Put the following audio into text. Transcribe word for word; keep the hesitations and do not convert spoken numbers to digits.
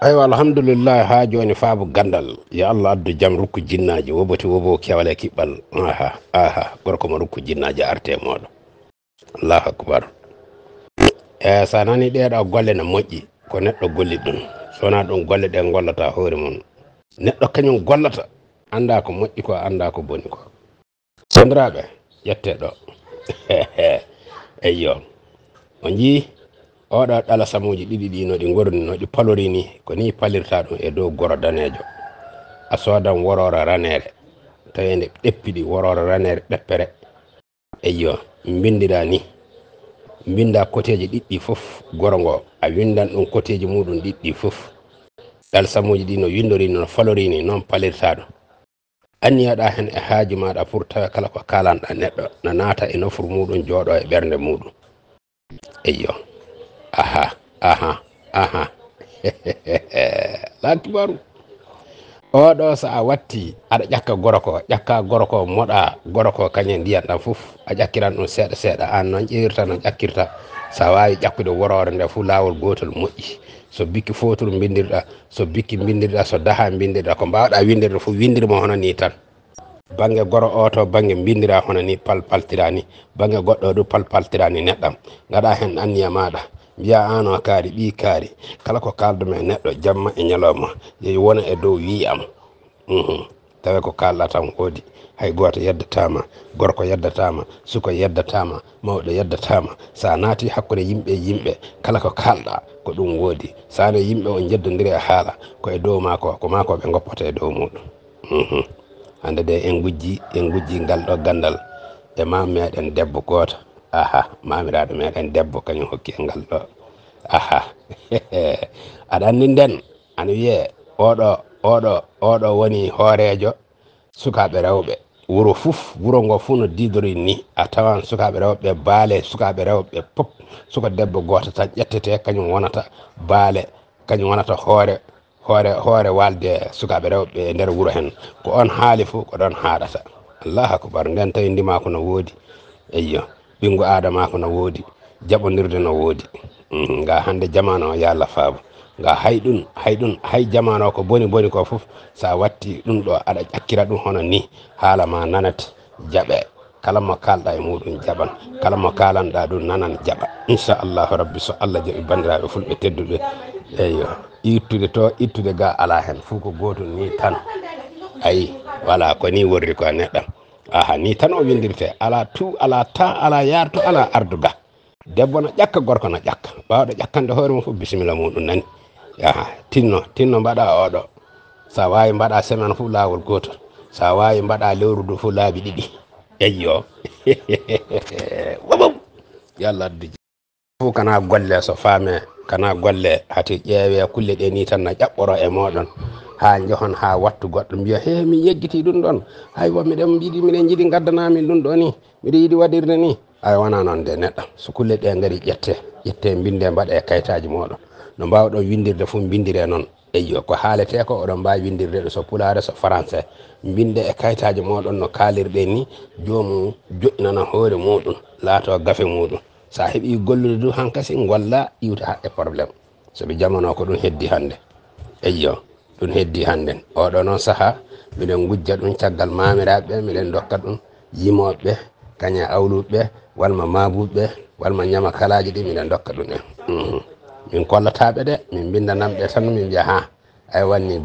Aywa, alhamdulillah, haa jooni faabu ganndal. Yo Allah addu jam, rukku jinnaaji, woboti wobo kewale kiɓɓal. Aha, aha, gorko mo rukku jinnaaji arte mooɗo. Allahu akbar. E, so a nani ɗee ɗoo golle no moƴƴi, ko neɗɗo golli ɗum. So wonaa ɗum golle ɗe gollata hoore mum. Neɗɗo kañum gollata, annda ko moƴƴi ko, annda ko boni ko. Banndiraaɓe, ƴettee ɗo. Eyyo. On njii, oɗo ɗala samuuji ɗiɗi ɗi no ɗi ngorni, no ɗi palori ni, ko ni palirta ɗum e dow goro daneejo. A soodan woroora raneere, taweende ɗeppiɗi woroora raneere ɗeppere. Eyyo, mbindiraa ni. Mbinda koteeji ɗiɗɗi fof goro ngo, a windan ɗum koteeji muɗum ɗiɗɗi fof. Ɗal samuuji ɗi no windori, no falori ni, noon palirta ɗum. Anniyaɗa heen e haaju maɗa pour tawa kala ko kaalanɗa neɗɗo na naata e nofru muɗum, jooɗo e ɓernde muɗum. Eyyo. Aha, aha, aha. Allahu akbaru. Oɗo so a watti, aɗa ƴakka gorko, ƴakka gorko, moɗa gorko, kañum ndiyan ɗam fof, a ƴakkiran ɗum seeɗa seeɗa. An noon ƴeewirta no ƴakkirta. So a waawi ƴakkude woroore nde fof, laawol gootol moƴƴi. So bikki footur mbindirɗa, so bikki mbindirɗa, so daha mbindirɗa, ko mbaawɗa windirde fof, windir mo hono ni tan. Bannge goro o to, bannge mbindira hono ni palpaltira ni, bannge goɗɗo du palpaltira ni neɗɗam. Ngaɗa heen anniya maɗa, mbiya ano kaari, ɓii kaari, kala ko kaldu men neɗɗo jamma e ñalawma, yo wona e dow wii am. Mhm. Tawa ko kalɗa tan woodi, hay gooto yeddatama, gorko yeddatama, suko yeddatama, mawɗo yeddatama. Sa naati hakkunde yimɓe e yimɓe, kala ko kalɗa ko ɗum woodi. Sa ne yimɓe on njeddondiri e haala, ko e dow maako, ko maako ɓe ngoppata e dow muɗum. Mhm. Hannde de en ngujji, en ngujji ngal ɗo ganndal e maam meɗen debbo gooto. Aha, maamiraaɗo meɗen debbo kañum hokki en ngal ɗo. Aha. Aɗa anndi nden, ana wiyee oɗo, oɗo, oɗo woni hooreejo sukaaɓe rewɓe. Wuro fof, wuro ngo fof no diidori ni. A tawan sukaaɓe rewɓe baale, sukaaɓe rewɓe pop, suka debbo gooto tan ƴettete, kañum wonata baale, kañum wonata hoore, hoore, hoore walde sukaaɓe rewɓe e nder wuro heen. Ko on haali fof, ko ɗon haaɗata. Allahu akbar, nden tawi ndimaako no woodi. Eyyo, ɓinngu aadamaaku no woodi, jaɓondirde no woodi. Mhm, nga hannde jamaanu o, ya Allah faabu. Nga hay ɗum, hay ɗum, hay jamaanu o ko boni boni ko fof, so a watti ɗum ɗo, aɗa ƴakkira ɗum hono ni, haala ma nanat, jaɓe. Kala mo kaalɗa e muɗum jaɓan, kala mo kaalanɗa ɗum nanan jaɓa. Inchallahu rabbi, so Allah jaɓi, banndiraaɓe fulɓe tedduɓe, eyyo, ittude to, ittude ga ala heen, fof ko gootum ni tan. Ayi, voilà, ko ni worri ko neɗɗam. Aha, ni tan o windirte, ala tu, ala ta, ala yarto, ala ardu ga. Debbo no ƴakka, gorko no ƴakka. Ɓaawɗo ƴakkande hoore mum fof, bisimilla muɗum nani. Aha, tinno, tinno mbaɗa oɗo. Sa waawi mbaɗa semaine fof laawol gootol. Sa waawi mbaɗa lewru ndu fof laabi ɗiɗi. Eyyo. Wabam. Yo Allah addu fof kana golle so faame, kana golle hati ƴeewe kulle ɗe ni tan na ƴaɓɓoro e moɗon. Ha jehon ha wattu goɗɗo mbiya, "He, min yeggiti ɗum ɗon. Aywa, miɗen mbiɗi, miɗen jiɗi ngaddana min ɗum ɗo ni. Miɗo yiɗi waɗirde ni." Ay, wona noon de neɗɗo. So kulle ɗe ngari ƴette, ƴette, mbinde, mbaɗe kayitaaji moɗon. No mbawɗon windirde fof mbindire noon. Eyyo, ko haalete ko oɗon mbaawi windirde ɗo so pulaare, so français. Mbinde e kayitaaji moɗon no kaalirɗe ni, joomum joɗɗinana hoore muɗum, laato gafe muɗum. Sa heɓi gollude du hankasi, ngolla iwta haɗde problème. Sabi jamano ko ɗum heddi hannde. Eyyo, ɗum heddi hannde. Oɗo noon saha, miɗen ngujja ɗum caggal maamiraɓe, miɗen dokka ɗum yimooɓe, kaña awluɓe, walma maabuɓe, walma ñama kalaaji ɗi, miɗen dokka ɗum en. Mhm. Min kollataɓe de, min mbindanamɓe tan, min mbiya ha, ay wanni.